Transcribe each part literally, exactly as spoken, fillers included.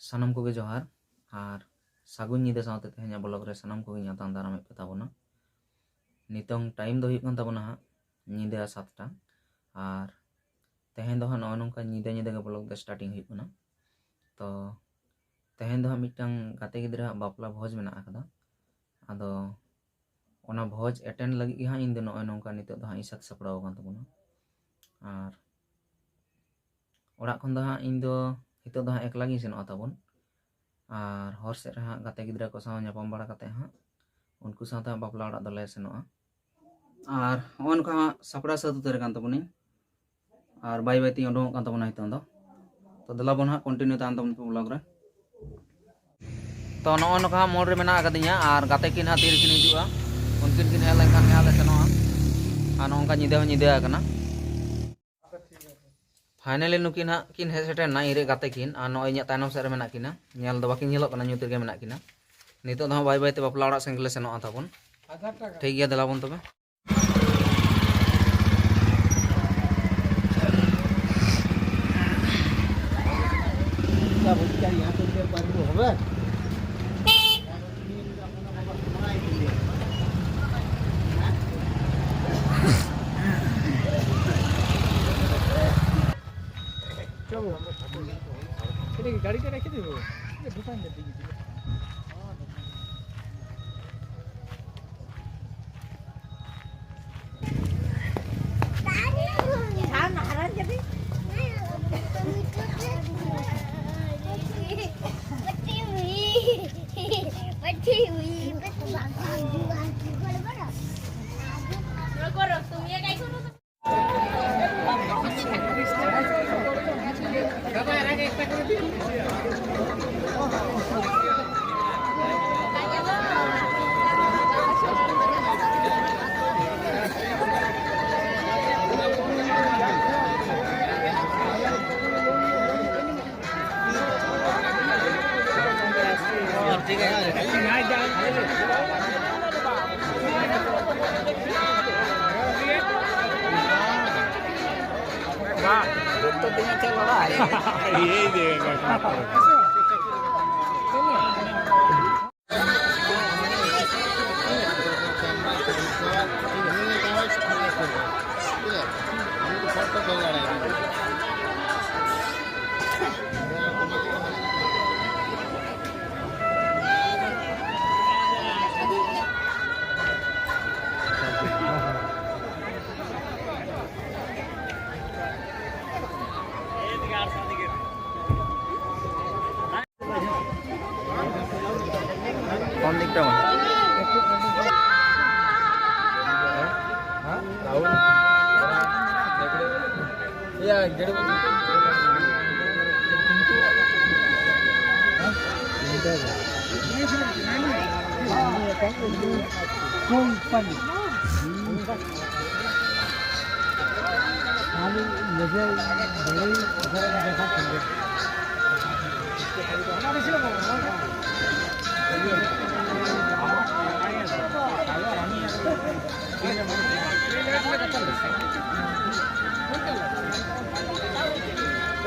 ᱥᱟᱱᱟᱢ ᱠᱚᱜᱮ ᱡᱚᱦᱟᱨ ᱟᱨ ᱥᱟᱹᱜᱩᱱ ᱧᱤᱫᱟᱹ ᱥᱟᱶᱛᱮ ᱛᱮᱦᱮᱧᱟᱜ ᱵᱞᱚᱜ ᱨᱮ ᱥᱟᱱᱟᱢ ᱠᱚᱜᱮᱧ ᱟᱛᱟᱝ ᱫᱟᱨᱟᱢᱮᱫ ᱯᱮ ᱛᱟᱵᱚᱱᱟ᱾ ᱱᱤᱛᱚᱝ ᱴᱟᱭᱤᱢ ᱫᱚ ᱦᱩᱭᱩᱜ ᱠᱟᱱ ᱛᱟᱵᱚᱱᱟ ᱦᱟᱸᱜ ᱧᱤᱫᱟᱹ ᱥᱟᱛᱴᱟ᱾ ᱟᱨ ᱛᱮᱦᱮᱧ ᱫᱚ ᱦᱟᱸᱜ ᱱᱚᱜᱼᱚᱭ ᱱᱚᱝᱠᱟ ᱧᱤᱫᱟᱹ ᱧᱤᱫᱟᱹ ᱜᱮ ᱵᱞᱚᱜ ᱫᱚ ᱥᱴᱟᱨᱴᱤᱝ ᱦᱩᱭᱩᱜ ᱠᱟᱱᱟ᱾ ᱛᱚ ᱛᱮᱦᱮᱧ ᱫᱚ ᱦᱟᱸᱜ ᱢᱤᱫᱴᱟᱝ ᱜᱟᱛᱮ ᱜᱤᱫᱽᱨᱟᱹ ᱦᱟᱸᱜ ᱵᱟᱯᱞᱟ ᱵᱷᱚᱡᱽ ᱢᱮᱱᱟᱜ ᱟᱠᱟᱫᱟ᱾ ᱟᱫᱚ ᱚᱱᱟ ᱵᱷᱚᱡᱽ ᱮᱴᱮᱱᱰ ᱞᱟᱹᱜᱤᱫ ᱜᱮ ᱦᱟᱸᱜ ᱤᱧ ᱫᱚ ᱱᱚᱜᱼᱚᱭ ᱱᱚᱝᱠᱟ ᱱᱤᱛᱚᱜ ᱫᱚ ᱦᱟᱸᱜ ᱤᱧ ᱥᱟᱹᱛ ᱥᱟᱯᱲᱟᱣ ᱟᱠᱟᱱ ᱛᱟᱵᱚᱱᱟ᱾ ᱟᱨ ᱚᱲᱟᱜ ᱠᱷᱚᱱ ᱫᱚ ᱦᱟᱸᱜ ᱤᱧ ᱫᱚ ᱱᱤᱛᱚᱜ ᱫᱚ ᱦᱟᱸᱜ ᱮᱠᱞᱟ ᱜᱤᱧ ᱥᱮᱱᱚᱜᱼᱟ ᱛᱟᱵᱚᱱ᱾ ᱟᱨ ᱦᱚᱨ ᱥᱮᱫ ᱨᱮ ᱦᱟᱸᱜ ᱜᱟᱛᱮ ᱜᱤᱫᱽᱨᱟᱹ ᱠᱚ ᱥᱟᱶ ᱧᱟᱯᱟᱢ ᱵᱟᱲᱟ ᱠᱟᱛᱮ ᱦᱟᱸᱜ ᱩᱱᱠᱩ ᱥᱟᱶᱛᱮ ᱦᱟᱸᱜ ᱵᱟᱯᱞᱟ ᱚᱲᱟᱜ ᱫᱚᱞᱮ ᱥᱮᱱᱚᱜᱼᱟ᱾ ᱟᱨ ᱱᱚᱜᱼᱚᱭ ᱱᱚᱝᱠᱟ ᱦᱟᱸᱜ ᱥᱟᱯᱲᱟᱣ ᱥᱟᱹᱛ ᱩᱛᱟᱹᱨ ᱟᱠᱟᱱ ᱛᱟᱵᱚᱱᱟᱹᱧ᱾ ᱟᱨ ᱵᱟᱭ ᱵᱟᱭ ᱛᱤᱧ ᱩᱰᱩᱝᱚᱜ ᱠᱟᱱ ᱛᱟᱵᱚᱱᱟ ᱱᱤᱛᱚᱝ ᱫᱚ᱾ ᱛᱚ ᱫᱮᱞᱟ ᱵᱚᱱ ᱦᱟᱸᱜ ᱠᱚᱱᱴᱤᱱᱤᱭᱩ ᱛᱟᱦᱮᱱ ᱛᱟᱵᱚᱱ ᱯᱮ ᱵᱞᱚᱜ ᱨᱮ᱾ ᱛᱚ ᱱᱚᱜᱼᱚᱭ ᱱᱚᱝᱠᱟ ᱦᱟᱸᱜ ᱢᱳᱲ ᱨᱮ ᱢᱮᱱᱟᱜ ᱟᱠᱟᱫᱤᱧᱟ ᱟᱨ ᱜᱟᱛᱮ ᱠᱤᱱ ᱦᱟᱸᱜ ᱛᱤᱨᱮᱠᱤᱱ ᱦᱤᱡᱩᱜᱼᱟ᱾ ᱩᱱᱠᱤᱱ ᱠᱤᱱ ᱦᱮᱡ ᱞᱮᱱᱠᱷᱟᱱ ᱜᱮ ᱦᱟᱸᱜ ᱞᱮ ᱥᱮᱱᱚᱜᱼᱟ᱾ ᱟᱨ ᱱᱚᱜᱼᱚ ᱱᱚᱝᱠᱟ ᱧᱤᱫᱟᱹ ᱦᱚᱸ ᱧᱤᱫᱟᱹ ᱟᱠᱟᱱᱟ᱾ ᱯᱷᱟᱭᱱᱟᱞᱤ ᱱᱩᱠᱤᱱ ᱦᱟᱸᱜ ᱠᱤᱱ ᱦᱮᱡ ᱥᱮᱴᱮᱨ ᱮᱱᱟ, ᱤᱧ ᱨᱮᱱ ᱜᱟᱛᱮ ᱠᱤᱱ, ᱟᱨ ᱱᱚᱜᱼᱚᱭ ᱤᱧᱟᱹᱜ ᱛᱟᱭᱱᱚᱢ ᱥᱮᱫ ᱨᱮ ᱢᱮᱱᱟᱜ ᱠᱤᱱᱟ᱾ ᱧᱮᱞ ᱫᱚ ᱵᱟᱹᱠᱤᱱ ᱧᱮᱞᱚᱜ ᱠᱟᱱᱟ, ᱧᱩᱛ ᱨᱮᱜᱮ ᱢᱮᱱᱟᱜ ᱠᱤᱱᱟ᱾ ᱱᱤᱛᱚᱜ ᱫᱚ ᱦᱟᱸᱜ ᱵᱟᱭ ᱵᱟᱭ ᱛᱮ ᱵᱟᱯᱞᱟ ᱚᱲᱟᱜ ᱥᱮᱱ ᱜᱮᱞᱮ ᱥᱮᱱᱚᱜᱼᱟ ᱛᱟᱵᱚᱱ᱾ ᱴᱷᱤᱠ ᱜᱮᱭᱟ, ᱫᱮᱞᱟ ᱵᱚᱱ ᱛᱚᱵᱮ᱾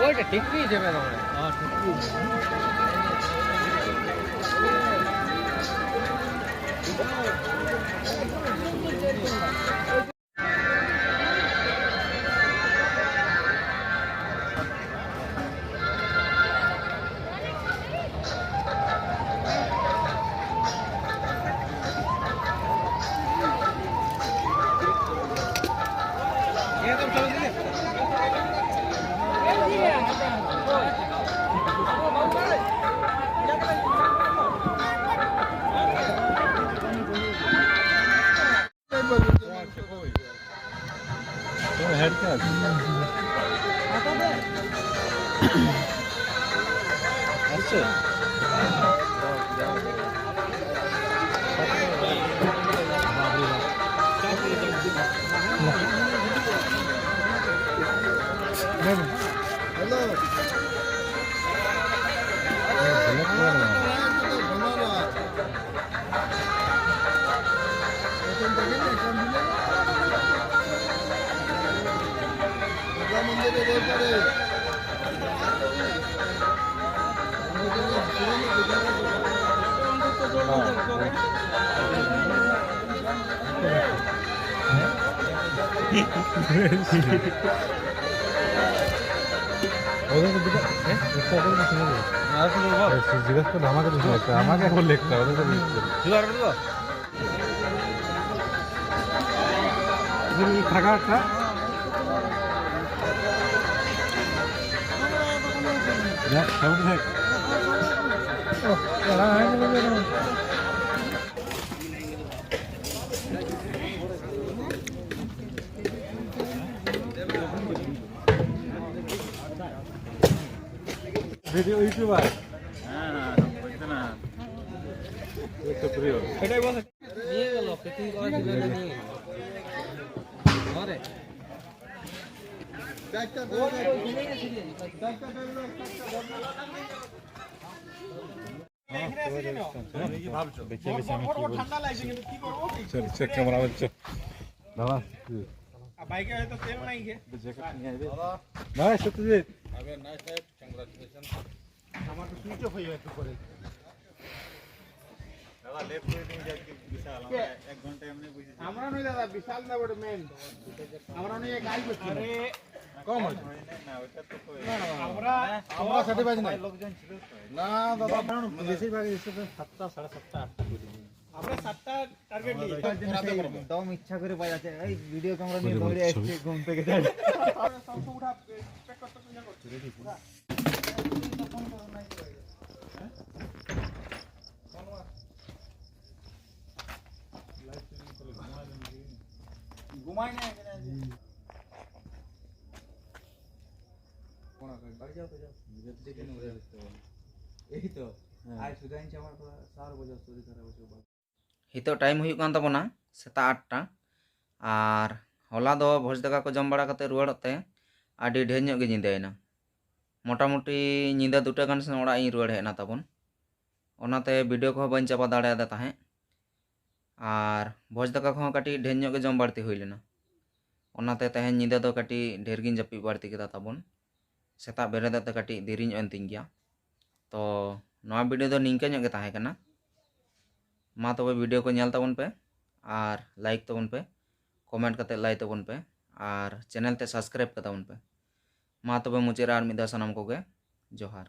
ওইটা ঠিক কি যাবে না? জিজ্ঞেস করলে আমাকে তো জিজ্ঞেস করে, আমাকে এখন লেখতে হবে, ওদের তো জিজ্ঞেস করলে। থাকা একটা। দেখ, সামনে দেখ। ও, এরা হয়ে গেল যে এরকম। Video YouTuber. হ্যাঁ, হ্যাঁ, বুঝতে না। একটু প্রিয়। নিয়ে গেল, packing করা ছিল না, নিয়ে গেল। ঘরে। চল, চেক ক্যামেরা, চল। দাদা, বাইকে হয়তো তেল নাই। না, সত্যজিৎ। আমার তো সুইচ অফ হয়ে যাবে একটু পরে। দাদা, লেফট করে দিন যে আজকে বিশাল, আমরা কে? এক ঘন্টা এমনি বসেছি। আমরা নই দাদা, বিশাল না বড় মেন। আমরা নই, এক আই করছি। আরে, কম হয়েছে। না, ওইটা তো কই। আমরা, আমরা সাথে বাজি নাই। লোকজন ছিল তো। না দাদা, বেশিরভাগ এসে তো সাতটা, সাড়ে সাতটা, আটটা করে দিই। আমরা সাতটা টার্গেট নিয়ে। একদম ইচ্ছা করে বাজাচ্ছে। এই ভিডিও ক্যামেরা নিয়ে দৌড়ে আসছে ঘুম থেকে। সব উঠা, প্যাক করতে। ঘুমাই না এখানে। বাড়ি যাও তো, যাও। এই তো। হ্যাঁ। আর শুধু আনছি আমার সার বোঝা, শরীর খারাপ হচ্ছে। ᱱᱤᱛᱚᱜ ᱴᱟᱭᱤᱢ ᱦᱩᱭᱩᱜ ᱠᱟᱱ ᱛᱟᱵᱚᱱᱟ ᱥᱮᱛᱟᱜ ᱟᱴᱴᱟ᱾ ᱟᱨ ᱦᱚᱞᱟ ᱫᱚ ᱵᱷᱚᱡᱽ ᱫᱟᱠᱟ ᱠᱚ ᱡᱚᱢ ᱵᱟᱲᱟ ᱠᱟᱛᱮ ᱨᱩᱣᱟᱹᱲᱚᱜ ᱛᱮ ᱟᱹᱰᱤ ᱰᱷᱮᱨ ᱧᱚᱜ ᱜᱮ ᱧᱤᱫᱟᱹᱭᱮᱱᱟ᱾ ᱢᱚᱴᱟᱢᱩᱴᱤ ᱧᱤᱫᱟᱹ ᱫᱩᱴᱟ ᱜᱟᱱ ᱥᱮᱫ ᱚᱲᱟᱜ ᱤᱧ ᱨᱩᱣᱟᱹᱲ ᱦᱮᱡ ᱮᱱᱟ ᱛᱟᱵᱚᱱ᱾ ᱚᱱᱟᱛᱮ ᱵᱷᱤᱰᱤᱭᱳ ᱠᱚᱦᱚᱸ ᱵᱟᱹᱧ ᱪᱟᱵᱟ ᱫᱟᱲᱮᱭᱟᱫᱟ ᱛᱟᱦᱮᱸᱫ᱾ ᱟᱨ ᱵᱷᱚᱡᱽ ᱫᱟᱠᱟ ᱠᱚᱦᱚᱸ ᱠᱟᱹᱴᱤᱡ ᱰᱷᱮᱨ ᱧᱚᱜ ᱜᱮ ᱡᱚᱢ ᱵᱟᱹᱲᱛᱤ ᱦᱩᱭ ᱞᱮᱱᱟ᱾ ᱚᱱᱟᱛᱮ ᱛᱮᱦᱮᱧ ᱧᱤᱫᱟᱹ ᱫᱚ ᱠᱟᱹᱴᱤᱡ ᱰᱷᱮᱨ ᱜᱤᱧ ᱡᱟᱹᱯᱤᱫ ᱵᱟᱹᱲᱛᱤ ᱠᱮᱫᱟ ᱛᱟᱵᱚᱱ᱾ ᱥᱮᱛᱟᱜ ᱵᱮᱨᱮᱫᱚᱜ ᱛᱮ ᱠᱟᱹᱴᱤᱡ ᱫᱮᱨᱤ ᱧᱚᱜ ᱮᱱ ᱛᱤᱧ ᱜᱮᱭᱟ᱾ ᱛᱚ ᱱᱚᱣᱟ ᱵᱷᱤᱰᱤᱭᱳ ᱫᱚ ᱱᱤᱝᱠᱟᱹ ᱧᱚᱜ ᱜᱮ ᱛᱟᱦᱮᱸ ᱠᱟᱱᱟ᱾ ᱢᱟ ᱛᱚᱵᱮ ᱵᱷᱤᱰᱤᱭᱳ ᱠᱚ ᱧᱮᱞ ᱛᱟᱵᱚᱱ ᱯᱮ, ᱟᱨ ᱞᱟᱭᱤᱠ ᱛᱟᱵᱚᱱ ᱯᱮ, ᱠᱚᱢᱮᱱᱴ ᱠᱟᱛᱮ ᱞᱟᱹᱭ ᱛᱟᱵᱚᱱ ᱯᱮ, ᱟᱨ ᱪᱮᱱᱮᱞ ᱛᱮ ᱥᱟᱵᱥᱠᱨᱟᱭᱤᱵ ᱠᱟᱛᱟᱵᱚᱱ ᱯᱮ᱾ ᱢᱟ ᱛᱚᱵᱮ ᱢᱩᱪᱟᱹᱫ ᱨᱮ ᱟᱨ ᱢᱤᱫ ᱫᱷᱟᱣ ᱥᱟᱱᱟᱢ ᱠᱚᱜᱮ ᱡᱚᱦᱟᱨ᱾